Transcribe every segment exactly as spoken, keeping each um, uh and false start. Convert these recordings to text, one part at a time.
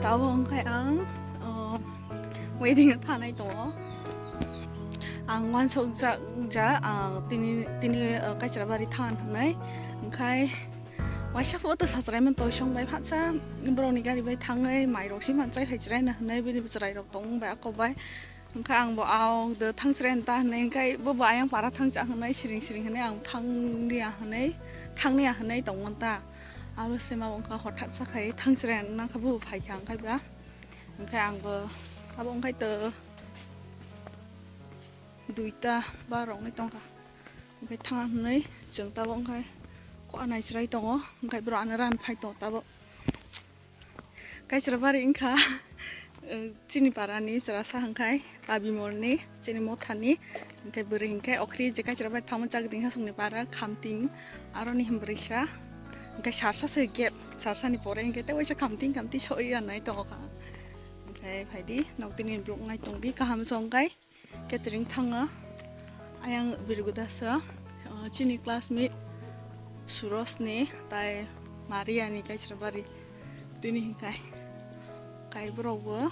Tabo wngkha ang, uh, wedding o thanai tongo. Ang uansukjak ja, ang tini, tini, uh, Kaicharabari thangan hwnwi. Wngkhai waisa photo sachraimani toisong bai phatsa borokni gari bai thangwi mairok si manchai hai chwraina hwnwi bini bwchwrairok tongmung bai ako bai. Wngkha ang bo aung do thangchrai ta hwnwi, wngkha bo bo ayang para thangcha hwnwi siring siring hwnwi ang thanglia hwnwi, thanglia hwnwi tongmani ta. Abo se ma wngkha hothat sa khai thangchrai nang kha bo phai kha wngkha ba. Wngkha ang bo abo wngkha to duita ba rok nai tongkha. Wngkha thang hwnwi chwng tabok wngkha ko anai chwrai tongo, wngkha borok ano ran phai tongo tabok. Kaisra bari wngkha, eh, chini parani chwrasa hwnkhe Tabimorni, chini mothani, hwnkhe bwrwi hwnkhe okhri je kaisra bai thangma chak dingkha songni para Khamting, aroni himbrisa, hwnkhe sarsa se gap, sarsani pore hwnkhe tei waisa Khamting Khamting soi ya nai tongkha. Hwnkhe phaidi, nok tini borok nai tongdi, kaham songkhe. Catering thanga ayang birgudasa, ah, chini classmate Surosni tai Mariani kaisra bari tini hinkai kai borokbo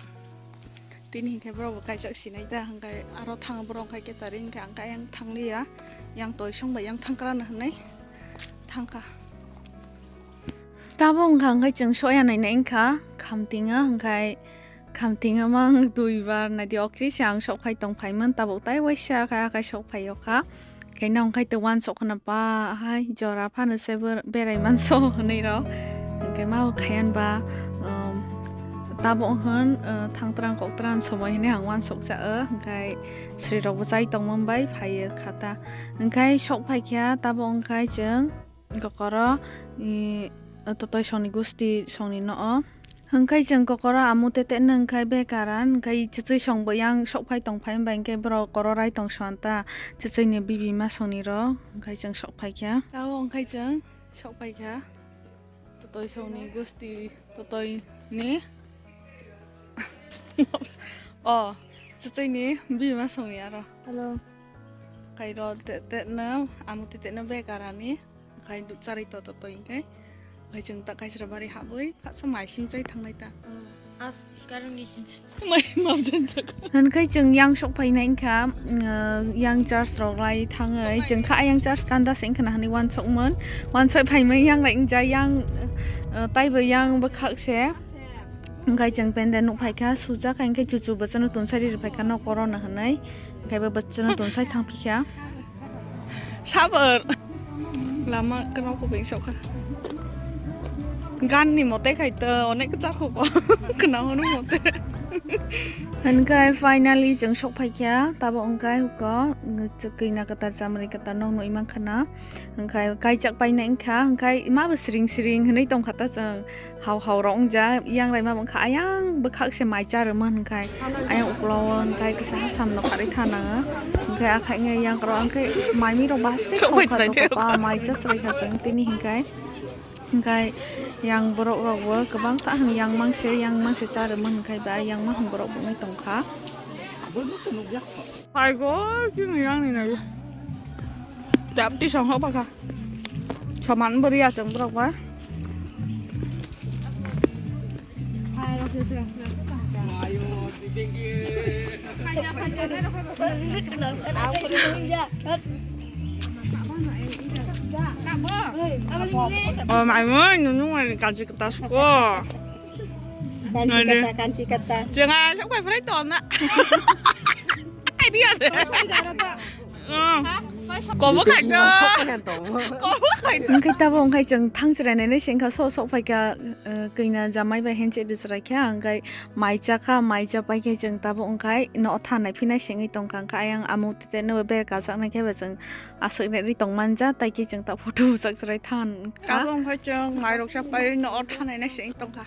tini hinkai borokbo kaijak sinai da hinkai aro thang borok hinkai catering hinkai ang ayang thangliya yang toisong bai yang thangkrano hinwi thangkha. Tabok wngkha hinkai chwng soya nainai wngkha Khamtinga hinkai Khamtingo mang duibar naidi okhri se ang sok phai tong phaimani tabuk tai waisa kha akai sok phai o kha. Khe nong khai to uansuk khna pa hai jora phano se ber-, berai manso hwnwi rok. Hwnkhe ma bo khaiyan ba, um, tabuk hwn, uh, thangtrang koktran somoi hwnwi ang uansuk cha o. Hwnkhe sri rok bo chai tongmani bai phai o kha ta. Hwnkhe sok phai kha tabuk hwnkhe chwng kokoro, i, totoi songni gusti songni no o. Hwnkhe chwng kokoro amu tete no hwnkhe bekaran, hwnkhe chuchwi song bo yang sok phai tong phai, hwnba hwnkhe borok koro rai tong song ta, chuchwi ni bibi ma song ni rok, hwnkhe chwng sok phai kha. Tabo hwnkhe chwng sok phai kha, totoi song ni gusti, totoi ni, o, chuchwi ni bibi ma song ni aro. Hello. Kairo tete no, amu tete no bekaran ni. Khai duk charai to to to hingkai. Khai chwng ta kaisra bari habwi phatsa mai sim chai thangnai ta. As karang ni. Mai mau jan chak. Hwnkhai chwng yang sok phainai wngkha, mm, yang church rok lai thangwi chwng kha yang church kanda se wngkha na hwnwi uansukmon. Uansuk phaimai yang lai wngjak yang, uh, taibo yang bwkhak se. Hwnkhe chwng pende nuk phaikha, sujak hai khe chuchu bwsano tonsai riri phaikha nokoro no hwnwi. Hwnkhe bo bwsano tonsai thang phikha. Sabar. Lama kwrwng kubui sokha. Gan ni mote khai to onek kwchar khuko. Khna hwnwi mote. Hwnkhe finally chwng sok phaikha, tabuk hwnkhe huko, kwi na kwtal chamri kwtal nok nugwi mankha na. Hwnkhe kaijak painai wngkha, hwnkhe ma bo siring siring hwnwi tongkha ta chwng. Hau hau rok wngjak, yang rai ma bo wngkha, ayang bwkhak se mai cha rwmani hwnkhe, ayang uklo o hwnkhe kisa hasam no kharwi tha nango, hwnkhe akhai wngya yang rok hwnkhe mai mi rok bahaste thok bai chwrai thok kha, mai cha chwrai kha chwng tini hwnkhe, hwnkhe yang borok rok bo kwbang ta hwn yang mangse, yang mangse cha rwmani hwnkhe ba yang ma hwn borok bo wngwi tongkha. Phai go, chini yang ni nai. Dap ti song ho pakha. Soman bwrwi achang borok ba. O mai mo, nunu ngai kanchi kata suko. Kanchi kata, kanchi kata. Jangan sok pai prai to na. Idea de. Kobo khai to. Kobo khai to. Hwnkhe tabuk hwnkhe chwng thang chwrai nainai se wngkha, sok sok phaikha, uh, kwina jamai bai handshake rwchwrai kha, hwnkhe mai cha kha, mai cha paikhe chwng tabuk hwnkhe no thanai phinai se wngwi tongkha, hwnkhe ayang amu tete no ber kachak nai khe ba chwng aswk rwi tong manja, tai khe chwng ta photo bwchak chwrai than kha. Tabuk hwnkhe chwng mai rok cha pai no thanai nai se wngwi tongkha.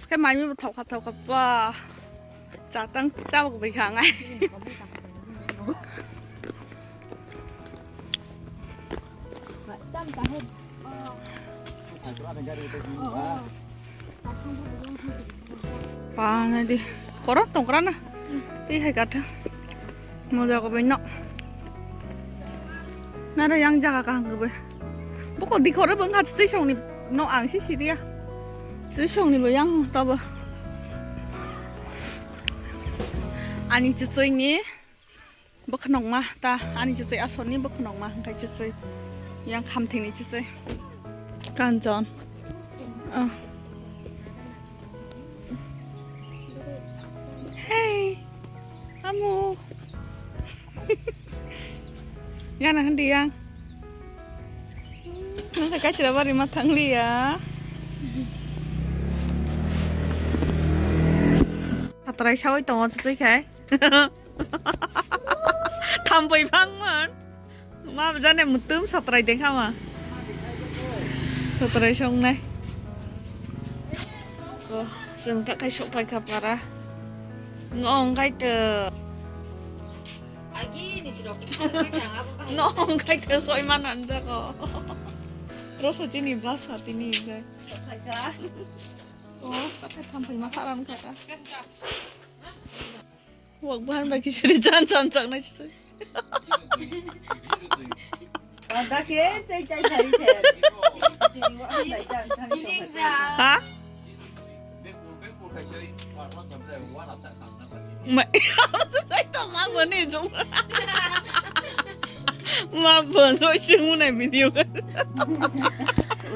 Khe mai mi bo thokha thokha pa. Chatang chabak bai kha ngai. Pa na di. Koro tongkra na. Tei hai gatha. Moja ko bai no. Nara yang jaga kaham ko bai. Boko dikhore bang hat tei songni no ang si siria. Chwsongni bo yang tabo. Ani chwchwini bwkhwnokma ta, ani chwchwi aswkni bwkhwnokma hwnkhe chwchwi. Yang khamthini chwchwi. Kanchon. Oh. Hey. Amu. Yana hindi yang. Nang kachira bari ma thangliya. Satrai sawi tongo chwchwi khai. Thampui phangman. Ma jane mutum satrai dengkha ma. Satrai songnai. Ko, chwng ta khai sok phai kha para. Ngong khai to. Ngong khai to soi man anjako. Rosa chini basa tini khai. Ko, ta khai thampui ma kharam kha ta. Wak bahan bai kisuri chan chan chak nai chisai. Ada ke chai chai sari se. Chini wak bahan bai chan chan chak. Ha? Mai, sai to ma bani jong. Ma bani sing unai video.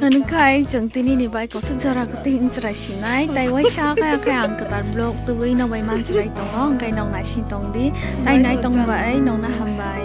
Hwnkhai chwng tini ni bai kwswk jora kwtwi wng chwrai sinai, tai waisa khe khe ang kwtal vlog tubui no bai man chwrai tongo, hwnkhe nok naising tong di, tai nai tong bai nokna hambai.